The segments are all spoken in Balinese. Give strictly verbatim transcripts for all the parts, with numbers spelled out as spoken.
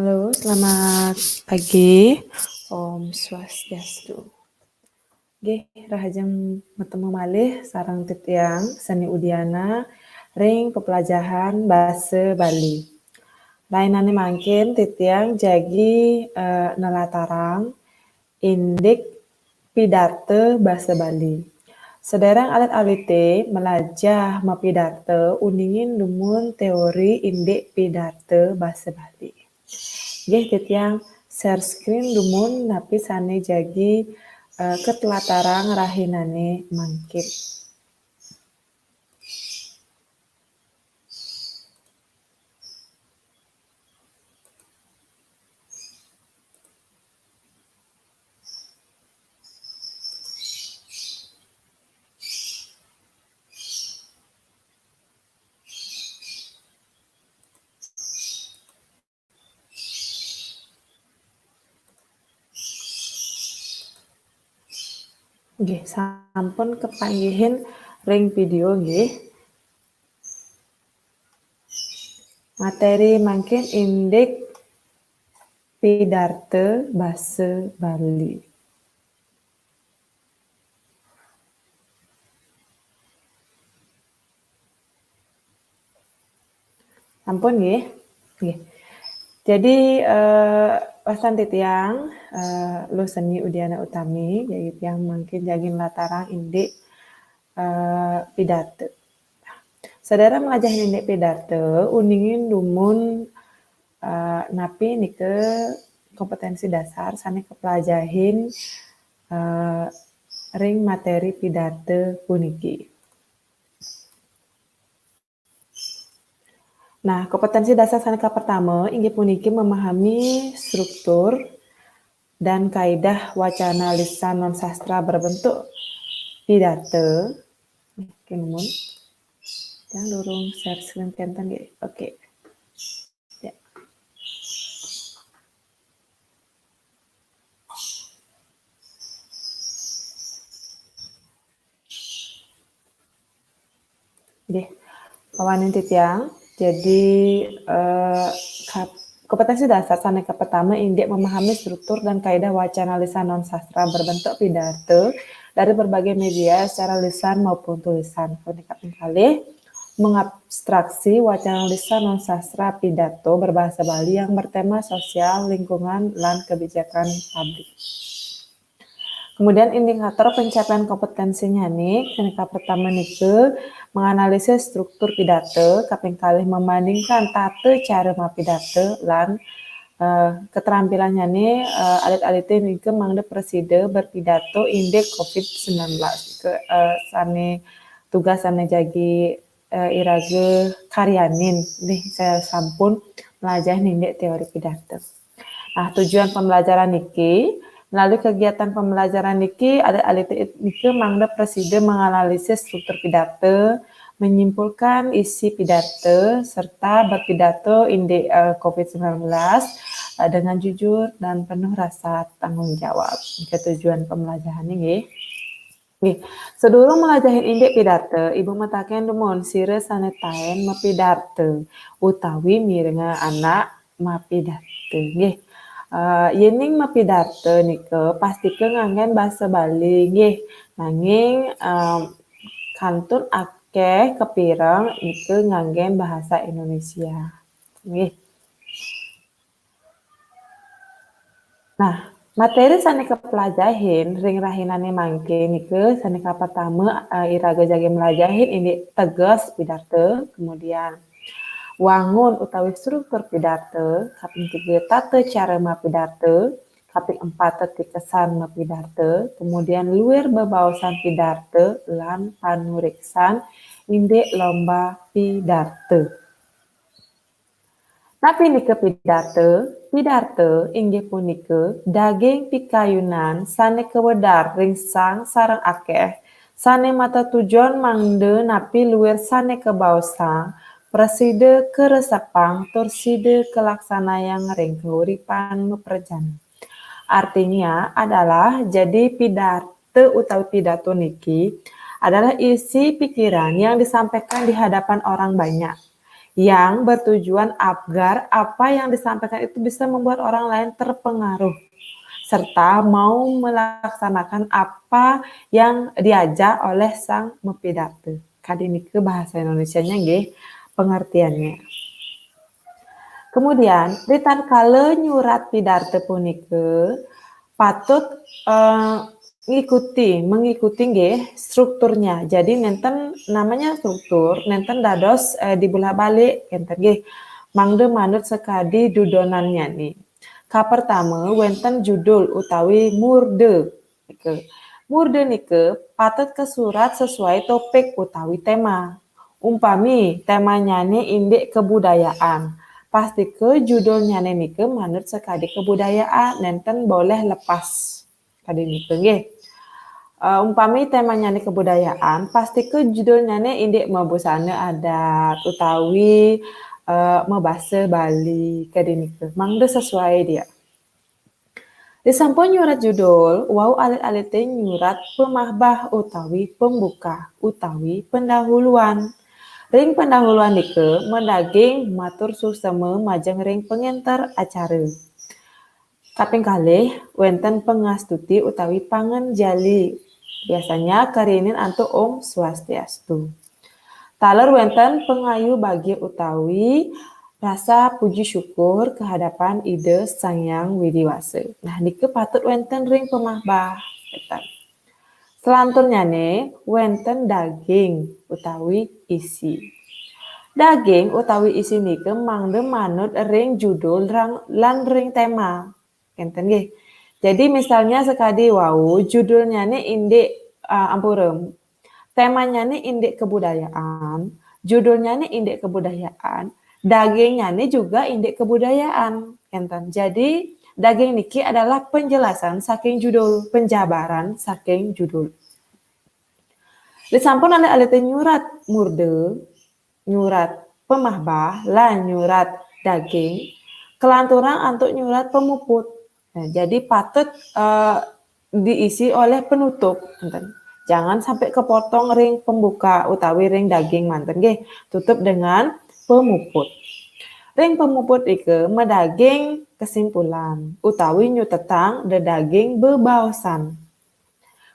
Halo, selamat pagi. Om Swastiastu. Nggih, rahajeng matemu malih sareng titiang Seni Udiana ring pepelajahan basa Bali. Rahinane mangkin titiang jagi, eh, nelatarang indik pidarta basa Bali. Sedereng alit-alite melajah mapidarta, uningin dumun teori indik pidarta basa Bali. Nggih, titiang share screen dumun napi sane jagi, eh, katelatarang rahinane mangkin. Nggih, sampun kapanggihin ring video nggih. Materi mangkin indik pidarta basa Bali. Sampun nggih. Nggih. Jadi, eh, wastan titiang, eh, Luh Seni Udiana Utami, jadi tiang mangkin jagi nelatarang indik, eh, pidarta. Sedereng melajahin indik pidarta, uningin dumun, eh, napi nika kompetensi dasar sane kapelajahin, eh, ring materi pidarta puniki. Nah, kompetensi dasar sane kapertama inggih puniki memahami struktur dan kaidah wacana lisan non sastra berbentuk pidarta. Oke, numun. Yang durung share screen kenten nggih. Oke. Ya. Nggih, pawanin titiang. Jadi, eh, kap-, kompetensi dasar sane kapertama indik memahami struktur dan kaidah wacana lisan non sastra berbentuk pidarta dari berbagai media secara lisan maupun tulisan. Kaping kalih, mengabstraksi wacana lisan non sastra pidato berbahasa Bali yang bertema sosial, lingkungan, lan kebijakan publik. Kemudian indikator pencapaian kompetensinya nih, sane kapertama nika menganalisis struktur pidarta, kaping kalih membandingkan tata cara mapidarta lan, eh, keterampilannya nih, eh, alit-alite nika mangda prasida berpidato indik covid sembilan belas. Ke, eh, sane tugas sane jagi, eh, iraga karyanin nih, saya sampun melajahin indik teori pidarta. Nah, tujuan pembelajaran niki, melalui kegiatan pembelajaran niki, alit-alite nika mangda prasida menganalisis struktur pidarta, menyimpulkan isi pidarta, serta berpidato indik, eh, covid sembilan belas, eh, dengan jujur dan penuh rasa tanggung jawab. Nika tujuan pembelajaran nggih. Nggih, sadurung melajahin indik pidarta, Ibu mataken dumun sira sane taen mapidarta utawi mirengang anak mapidarta. Nggih. Eh, yening mapidarta nika pastika nganggen basa Bali, nggih. Nanging, em, kantun akeh kapireng nika nganggen bahasa Indonesia. Nggih. Nah, materi sane kapelajahin ring rahinane mangkin nika sane kapertama, eh, iraga jagi melajahin indik teges pidarta, kemudian wangun utawi struktur pidarta, kaping tiga tata cara mapidarta, kaping empat tetikesan mapidarta, kemudian luir bebaosan pidarta lan panureksan indik lomba pidarta. Napi nika pidarta? Pidarta inggih punika daging pikayunan sane kawedar ring sang sareng akeh, sane matatujon mangda napi luir sane kabaosang, prasida karesepang tur sida kalaksanayang ring kauripan maprajana. Artinya adalah, jadi pidarta utawi pidato niki adalah isi pikiran yang disampaikan di hadapan orang banyak. yang bertujuan agar apa yang disampaikan itu bisa membuat orang lain terpengaruh serta mau melaksanakan apa yang diajak oleh sang mepidarte. Kadi niki bahasa Indonesianya nggih pengertiannya. Kemudian, ritatkala nyurat pidarte punika patut eh, ngikuti, mengikuti nggih strukturnya. Jadi nenten namanya struktur, nenten dados eh, dibulah balik, enten nggih. Mangda manut sakadi dudonannyane. Kapertama, wenten judul utawi murda. Nika. Murda nika patut kasurat sesuai topik utawi tema. Umpami temanyane indik kebudayaan, pastika judulnyane nika manut sakadi kebudayaan, nenten boleh lepas. Kadi nika nggih. Uh, umpami temanyane kebudayaan, pastika judulnyane indik mabusana adat utawi uh, mabasa Bali kadi nika. Mangda sesuai dia. Disampun nyurat judul, wau alit-alite nyurat pemahbah utawi pembuka utawi pendahuluan. Ring pendahuluan nika madaging matur suksema majeng ring pangenter acara. Kaping kalih, wenten pangastuti utawi panganjali. Biasanya karinin antuk Om Swastiastu. Taler wenten pangayu bagia utawi rasa puji syukur kehadapan Ida Sang Hyang Widi Wasa. Nah, nika patut wenten ring pamahbah. Wenten. Selanturnyane wenten daging utawi isi. Daging utawi isi nika mangda manut ring judul rang, lan ring tema. Enten nggih. Jadi misalnya sekadi wau judulnyane indik uh, ampura. Temanyane indik kebudayaan, judulnyane indik kebudayaan, dagingnyane juga indik kebudayaan. Enten. Jadi daging niki adalah penjelasan saking judul, penjabaran saking judul. Disampun alit-alite nyurat murda, nyurat pamahbah, lan nyurat daging, kalanturang antuk nyurat pamuput. Nah, jadi patut uh, diisi oleh penutup. Jangan sampai kepotong ring pembuka utawi ring daging manten nggih. Tutup dengan pamuput. Ring pamuput nika madaging kesimpulan utawi nyutetang dedaging bebaosan.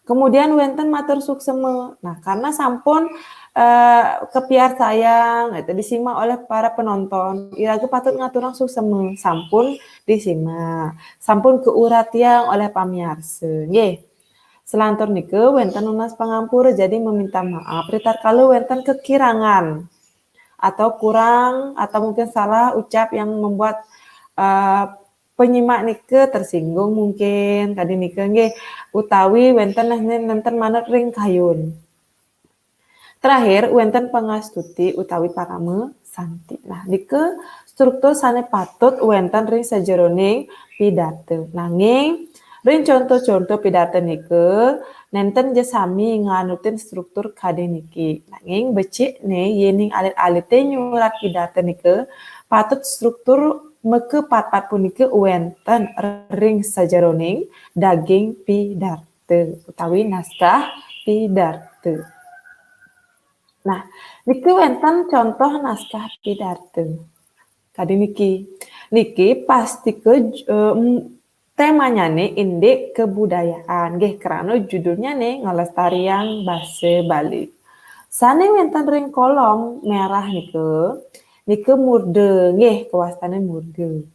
Kemudian wenten matur suksema. Nah, karena sampun uh, kepiarsayang itu disimak oleh para penonton, iraga patut ngaturang suksema, sampun disimak, sampun keuratiang oleh pamiarsa. Nggih. Selantur nika wenten nunas pangampura, jadi meminta maaf ritatkala wenten kekirangan atau kurang atau mungkin salah ucap yang membuat uh, penyimak nika tersinggung mungkin kadi nika nggih, utawi wenten nenten manut ring kayun. Terakhir, wenten pangastuti utawi parama santi. Nah, nika struktur sane patut wenten ring sajeroning pidarta. Nanging ring conto-conto pidarta nika nenten ja sami nganutin struktur kadi niki. Nanging becik ne yening alit-alite nyurat pidarta nika patut struktur maka pat-pat punika wenten ring sajeroning daging pidarta utawi naskah pidarta. Nah, niki wenten contoh naskah pidarta. Kadi niki. Niki pastika uh, temanyane indik kebudayaan. Nggih, krana judulnyane ngelestariang basa Bali. Sane wenten ring kolom merah nika, nika murda, nggih, kawastane murda.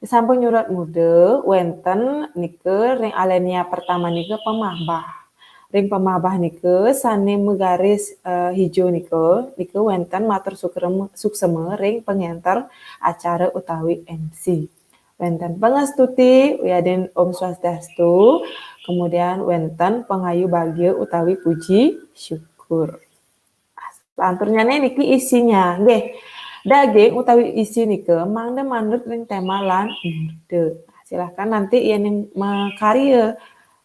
Sampun nyurat murda, wenten nika ring alinea pertama nika pamahbah. Ring pamahbah nika sane magaris uh, hijau nika, nika wenten matur suksema ring pangenter acara utawi M C. Wenten pangastuti, wiadin Om Swastiastu, kemudian wenten pangayu bagia utawi puji syukur. Lanturnyane niki isinya, nggih. Daging utawi isi nika mangda manut ring tema lan murda. Silahkan nanti yen makarya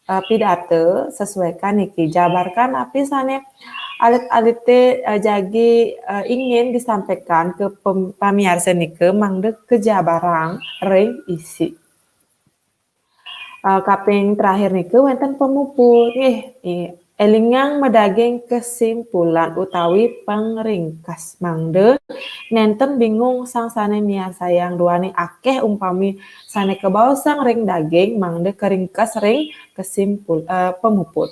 uh, pidarta sesuaikan niki, jabarkan api sane alit-alite uh, jagi uh, ingin disampaikan ke pamiarsa nika mangda kejabarang ring isi. Uh, kaping terakhir nika wenten pamuput nggih. Élingang madaging kesimpulan utawi pangringkes mangda nénten bingung sang sané miarsayang duaning akéh umpami sané kabaosang ring daging mangda karingkes ring kesimpul eh, pamuput.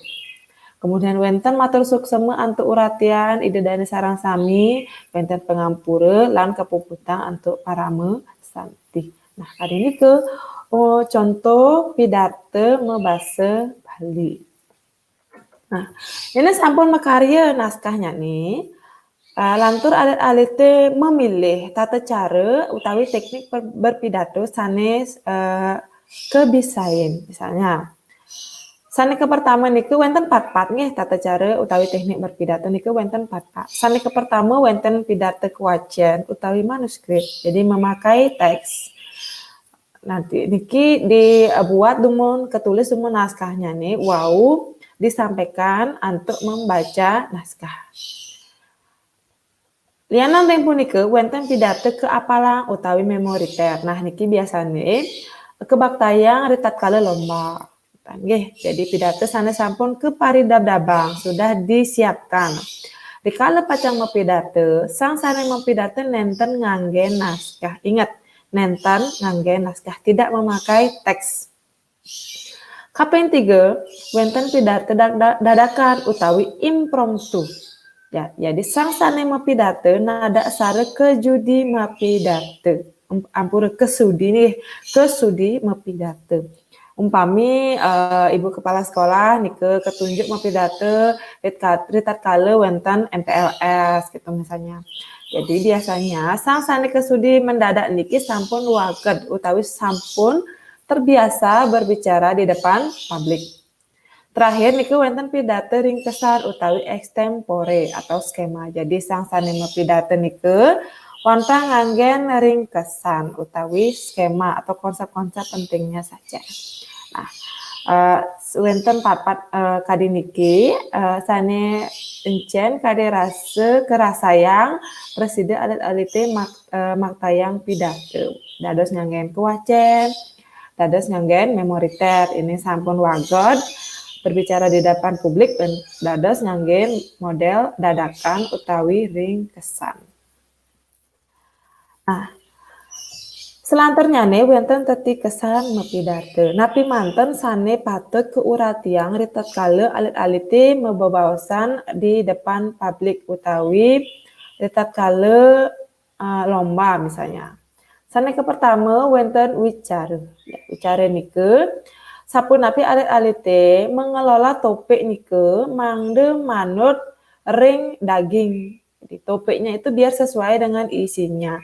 Kemudian wénten matur suksema antuk uratian Ida Dané sareng sami, wénten pangampura lan kapuputang antuk parama santi. Nah, kadi nika oh, contoh pidarta mabasa Bali. Nah, ini sampun makarya naskahnya nih. Uh, lantur alit-alite memilih tata cara utawi teknik per- berpidato sané uh, kebisain. Misalnya, sané kepertama niku wénten pat-pat nggih tata cara utawi teknik berpidato niku wénten pat-pat. Sané kepertama wénten pidarta kewacen utawi manuskrip. Jadi memakai teks. Nanti niki dibuat dumun ketulis dumun naskahnya nih, wau disampaikan antuk membaca naskah. Lianan ring punika wénten pidarta keapalang utawi memoriter. Nah, niki biasane kebaktayang ritatkala lomba. Nggih, jadi pidarta sané sampun kaparidabdabang sudah disiapkan. Rikala pacang mapidarta, sang sané mapidarta nénten nganggé naskah. Ingat, nénten nganggé naskah, tidak memakai teks. Kaping tiga, wénten pidarta dadakan utawi impromptu. Ya, jadi sang sané mapidarta nadak sara kejudi mapidarta. Ampura kesudi nih, kesudi mapidarta. Umpami uh, Ibu Kepala Sekolah nika ketunjuk mapidarta ritatkala wénten M P L S gitu misalnya. Jadi biasanya sang sané kesudi mendadak niki sampun waged utawi sampun terbiasa berbicara di depan publik. Terakhir niku wénten pidarta ringkesan utawi extempore atau skema. Jadi sang sané mapidarta niku wantah nganggén ringkesan utawi skema atau konsep-konsep pentingnya saja. Nah, uh, wénten papat uh, kadi niki uh, sané encén kadi rasa kerasayang presida alit-alite mak, uh, maktayang pidarta. Dados nganggén kewacen, dados nganggén memoriter. Ini sampun waged berbicara di depan publik dan dados nganggén model dadakan utawi ringkesan. Nah, selanturnyane wénten tetikesan mapidarta. Napi manten sané patut kauratiang ritatkala alit-alite mabebaosan di depan publik utawi ritatkala uh, lomba misalnya. Sané kepertama wénten wicara. Ya, wicara nika sapunapi alit-alite mengelola topik nika mangda manut ring daging. Jadi topiknya itu biar sesuai dengan isinya.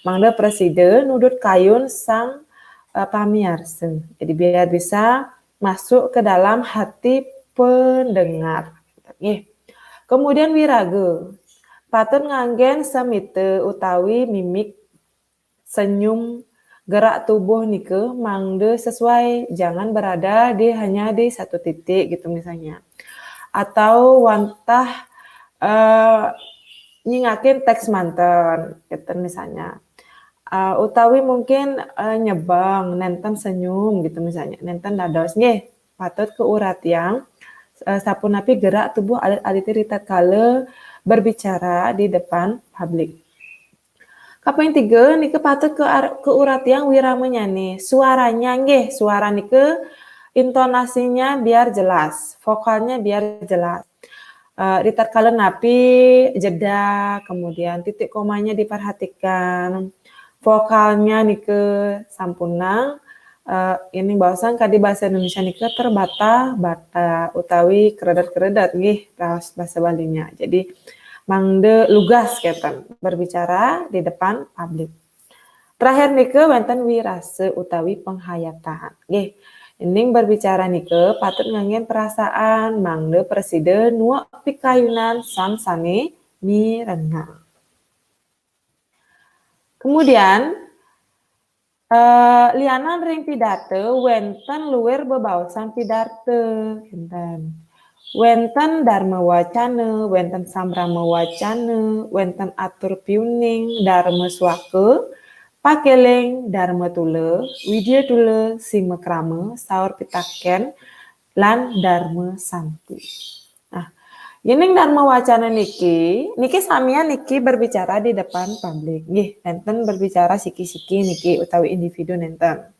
Mangda presida nudut kayun sang uh, pamiarsa. Jadi biar bisa masuk ke dalam hati pendengar. Nggih. Kemudian wiraga patut nganggén semita utawi mimik senyum gerak tubuh nika mangda sesuai, jangan berada di hanya di satu titik gitu misalnya. Atau wantah uh, nyingakin teks manten gitu misalnya. Uh, utawi mungkin uh, nyebeng nénten senyum gitu misalnya, nénten dados nggih patut kauratiang uh, sapunapi gerak tubuh alit-alite ritatkala berbicara di depan publik. Kaping tiga nika patut ke keuratiang wiramanyane, suaranya nggih, suara nika intonasinya biar jelas, vokalnya biar jelas. Uh, ritatkala napi jeda, kemudian titik komanya diperhatikan, vokalnya nika sampunang uh, ini baosan kadi bahasa Indonesia nika terbata-bata utawi keredet-keredet nggih raos bahasa Balinya. Jadi mangda lugas keten berbicara di depan publik. Terakhir nika wénten wirasa utawi penghayatan. Nggih, ening berbicara nika patut nganggén perasaan mangda presida nuek pikayunan sang sané mirengang. Kemudian uh, lianan ring pidarta wénten luir bebaosan pidarta. Wénten. Wénten dharma wacana, wénten sambrama wacana, wénten atur piuning, dharma suaka, pakeling, dharma tula, widya tula, sima krama, saur pitakén, lan dharma santi. Yéning Dharma Wacana niki, niki samian niki berbicara di depan publik. Nggih, nénten berbicara siki-siki niki utawi individu nénten.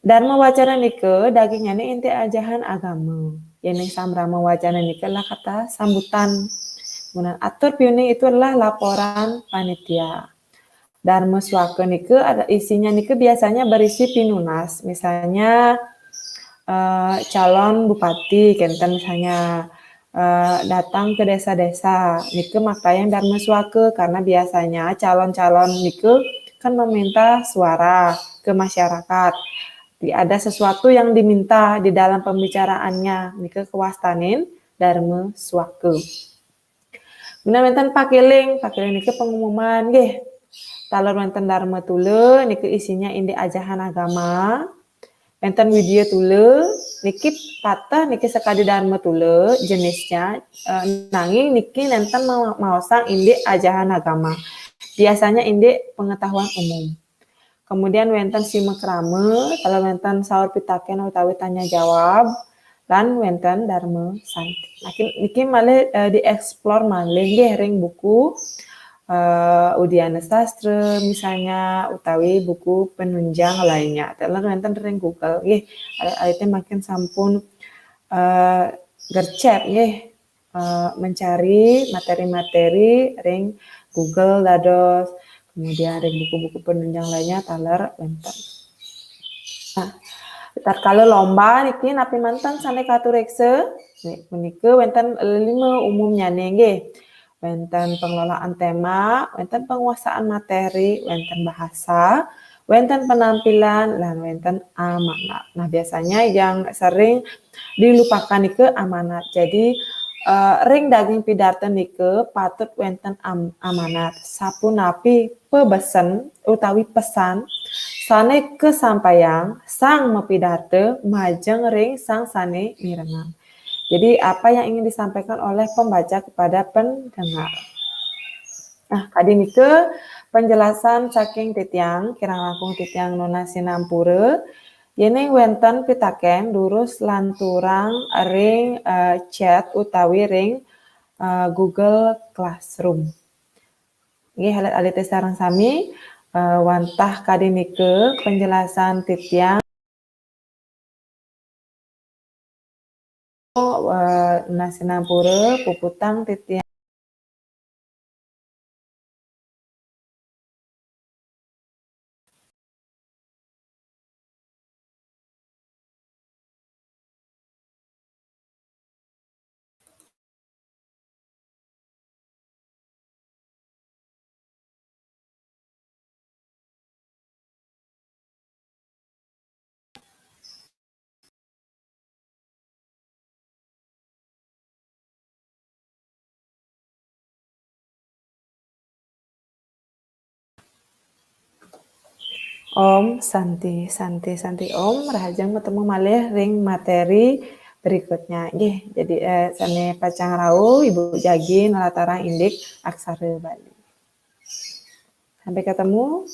Dharma Wacana nika dagingnyané indik ajahan agama. Yéning Sambrama Wacana nika adalah kata sambutan. Kemudian atur piuning itu adalah laporan panitia. Dharma Suaka nika ada isinya nika biasanya berisi pinunas, misalnya eh, calon bupati, kenten misalnya eh, datang ke desa-desa, nika maktayang Dharma Suaka karena biasanya calon-calon nika kan meminta suara ke masyarakat. Jadi ada sesuatu yang diminta di dalam pembicaraannya, nika kawastanin Dharma Suaka. Kemudian wénten pakiling, pakiling niki pengumuman nggih. Taler wénten Dharma Tula niki isinya indik ajahan agama. Wénten Widya Tula niki pateh niki sakadi Dharma Tula jenisnya, eh, nanging niki nénten ma-, maosang indik ajahan agama. Biasanya indik pengetahuan umum. Kemudian wénten sima krama, taler wénten saur pitakén utawi tanya jawab, lan wénten Dharma Santi. Nah, kin-, niki malih eh, dieksplor malih nggih ring buku eh, Udiana Sastra misalnya utawi buku penunjang lainnya. Taler wénten ring Google nggih. Alit-alité mangkin sampun eh, gercep nggih eh, mencari materi-materi ring Google dados, kemudian ring buku-buku penunjang lainnya taler wénten. Nah, tatkala lomba niki napi manten sané katureksa? Nih, punika wénten lima umumnyané nggih. Wénten pengelolaan tema, wénten penguasaan materi, wénten bahasa, wénten penampilan, lan wénten amanat. Nah, biasanya yang sering dilupakan nika amanat. Jadi eh, ring daging pidarta nika patut wénten am-, amanat. Sapunapi pabesen utawi pesan sané kasampaiang sang mapidarta majeng ring sang sané mirengang. Jadi apa yang ingin disampaikan oleh pembaca kepada pendengar. Nah, kadi nika penjelasan saking titiang, kirang langkung titiang nunas sinampura. Yéning wénten pitakén, durus lanturang ring eh, chat utawi ring eh, Google Classroom. Nggih, alit-alité sareng sami eh, wantah kadi nika penjelasan titiang. Eh, nunas sinampura puputang titiang. Om Santi, Santi, Santi Om, rahajeng matemu malih ring materi berikutnya. Nggih, jadi eh, sané pacang rauh, Ibu jagi nelatarang indik aksara Bali. Sampai ketemu.